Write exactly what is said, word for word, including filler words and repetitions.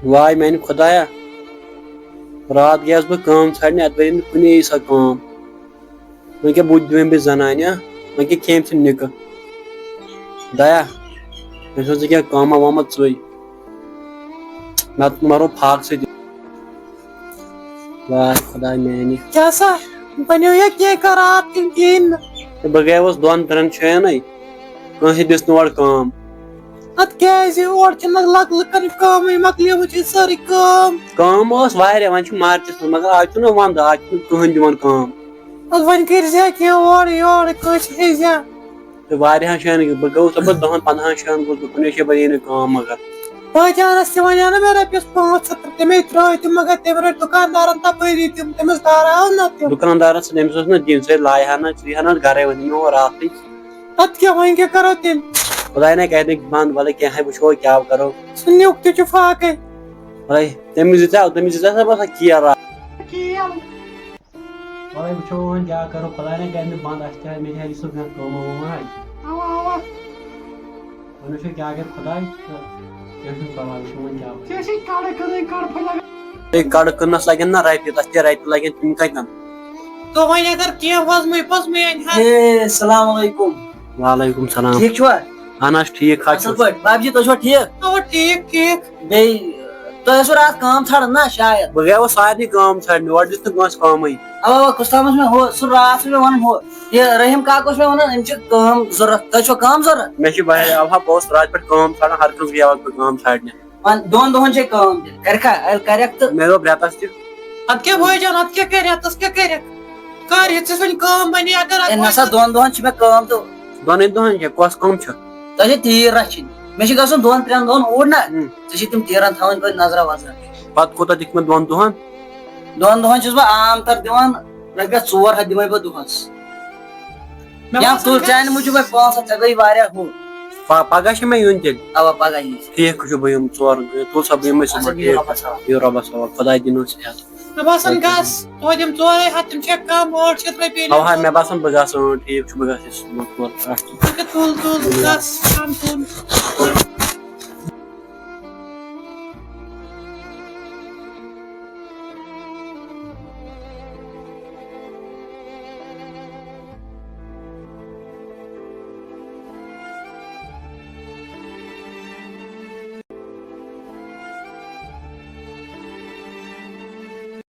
واے میانہِ خۄدایا، راتھ گٔیس بہٕ کٲم ژھانڈنہِ، اتہِ بنے نہٕ کُنے سۄ کٲم۔ وۄنۍ کیٛاہ بُتھ دِمے بہٕ زنانہِ، ہا؟ وۄنۍ کیٛاہ کھیٚمہِ سُہ نِکہٕ؟ دیا، مےٚ چھُنہٕ ژٕ کینٛہہ کٲمہ وٲمہ ژٕے۔ نتہٕ مرو فاقہٕ سۭتۍ۔ واے خۄداے میانہِ۔ کیٛاہ سا؟ بنیو یا کینٛہہ کر راتھ کِنہٕ کِہیٖنۍ نہٕ؟ تہٕ بہٕ گٔیوس دۄن ترٛٮ۪ن جاین، کٲنٛسہِ دِژ نہٕ اورٕ کٲم۔ اتھ کیٛازِ؟ اورٕ چھِنہٕ لگ لُکن کٲمٕے مۄکلیمٕژ، یہِ سٲرٕے کٲم۔ کٲم ٲس واریاہ، وۄنۍ چھُ مارچس منٛز، مگر آز چھُنہٕ ونٛدٕ، آز چھُنہٕ کٕہٕنۍ دِوان کٲم۔ اتھ وۄنۍ کٔرۍ زِ ہا کینٛہہ اورٕ یورٕ، کٲنٛسہِ ہیٚزِ ہا۔ تہٕ واریاہن جاین، بہٕ گوٚوُس دپان دہن پندہن جاین گوٚوُس بہٕ، کُنے جایہِ بنے نہٕ کٲم مگر۔ بٲے جانس تہِ ونیو نہ مےٚ رۄپیس پانٛژھ ہتھ، تمے ترٲے تِم، مگر تٔمۍ رٔٹۍ دُکاندارن تپٲری تِم، تٔمِس داراو نہ تِم۔ دُکاندارس، تٔمِس اوس نہٕ دِنۍ، سُہ لایہِ ہا نہٕ، ژٕ یی ہا نہٕ گرے، وۄنۍ دِمو راتھٕے۔ پتہٕ کیٛاہ، وۄنۍ کیٛاہ کرو تیٚلہِ؟ خداے نہ کرِ نہٕ بنٛد، ولہٕ کینٛہہ وٕچھو کیٛاہ کرو۔ سُہ نیُک تہِ چھُ فاقے۔ ولے، تٔمِس دِژا، تٔمِس دِژا سا باسان کیل راتھ۔ کیل۔ ولے وٕچھو وۄنۍ کیٛاہ کرو، خداے نہ کرِ نہٕ بنٛد، اَسہِ تہِ آے، مےٚ تہِ آے یہِ سُہ کانٛہہ کٲمہ وٲمہ آے۔ اوا، اوا۔ وۄنۍ وٕچھو کیٛاہ کرِ خداے تہٕ کینٛہہ چھُنہٕ پرواے، وٕچھو وۄنۍ کیٛاہ بنہِ۔ ژےٚ چھے کڑٕ کٕنٕنۍ، کڑٕ پھٔلۍ لگان۔ ہے، کڑٕ کٕننس لگن نہ رۄپیہِ، تتھ تہِ رۄپیہِ لگن، تِم کتہِ انہٕ؟ تہٕ وۄنۍ اگر کینٛہہ وۄزمٕے پۄزمٕے انہِ ہا۔ ہے، السلام علیکم۔ وعلیکم السلام۔ ٹھیٖک چھُوا؟ اہن حظ، ٹھیٖک حظ اصل چھُس۔ پٲٹھۍ۔ بابجی، تُہۍ چھِوا ٹھیٖک؟ اوا، ٹھیٖک، ٹھیٖک۔ بیٚیہِ، تۄہہِ ٲسوٕ راتھ کٲم ژھانڈان نا شاید؟ بہٕ گٔیوس سارنٕے کٲم ژھانڈنہِ، اورٕ دِژ نہٕ کٲنٛسہِ کٲمٕے۔ اوا، اوا، کُستام اوس مےٚ ہُہ، سُہ راتھ اوس مےٚ ونان ہُہ، یہِ رحیم کاکہٕ اوس مےٚ ونان، أمِس چھِ کٲم ضروٗرت۔ تۄہہِ چھوا کٲم ضروٗرت؟ مےٚ چھِ واریاہ، اوا، بہٕ اوسُس راتھ پٮ۪ٹھ کٲم ژھانڈان، ہر کٲنٛسہِ گٔیاوس بہٕ کٲم ژھانڈنہِ۔ وۄنۍ دۄن دۄہن چھے کٲم تیٚلہِ۔ کرکھا؟ ییٚلہِ کرکھ تہٕ۔ مےٚ دوٚپ رٮ۪تس تہِ۔ ادٕ کیٛاہ بٲے جان، ادٕ کیٛاہ کرِ رٮ۪تس، کیٛاہ کرکھ؟ کر یہِ ژےٚ سٕنٛز کٲم بنی، اگر اتھ اے نسا، دۄن دۄہن چھِ مےٚ کٲم تہٕ۔ دۄنٕے دۄہن چھےٚ، کۄس کٲم چھِ؟ تۄہہِ چھِ تیٖر رچھِنۍ۔ مےٚ چھِ گژھُن دۄن ترٛٮ۪ن دۄہن اوٗرۍ نا۔ ہُم۔ ژےٚ چھِ تِم تیٖرن تھاوٕنۍ توتہِ نظرا وظرا۔ پتہٕ کوٗتاہ دِکھ مےٚ دۄن دۄہن؟ دۄن دۄہن چھُس بہٕ عام طور دِوان رۄپیس ژور ہتھ دِمے بہٕ دۄہس۔ مےٚ یا باسان تُل گژھِ چانہِ موٗجوٗب وۄنۍ پانٛژھ ہتھ، ژےٚ گٔے واریاہ ہُہ۔ پا-، پگاہ چھِ مےٚ یُن تیٚلہِ۔ اوا، پگاہ یی۔ ٹھیٖک چھُ، بہٕ یِمہٕ ژور، تُل سا، بہٕ یِمَے اچھا، صُبحن، بِہِو ٹھیٖک رۄبَس چھُ۔ حوالہٕ۔ بِہِو رۄبَس حوالہٕ، خۄداے دِنو صحت۔ مےٚ باسان گژھ، توتہِ یِم ژورے ہَتھ، تِم چھِ کَم، ٲٹھ شیٚتھ رۄپیہِ اوا، یِنۍ۔ مےٚ باسان بہٕ گژھٕ، اۭں، ٹھیٖک چھُ، بہٕ گژھٕ یہِ صُبحن تور اَتھ۔ ژٕ تہِ تُل، تُل، گژھ، کَم تُل۔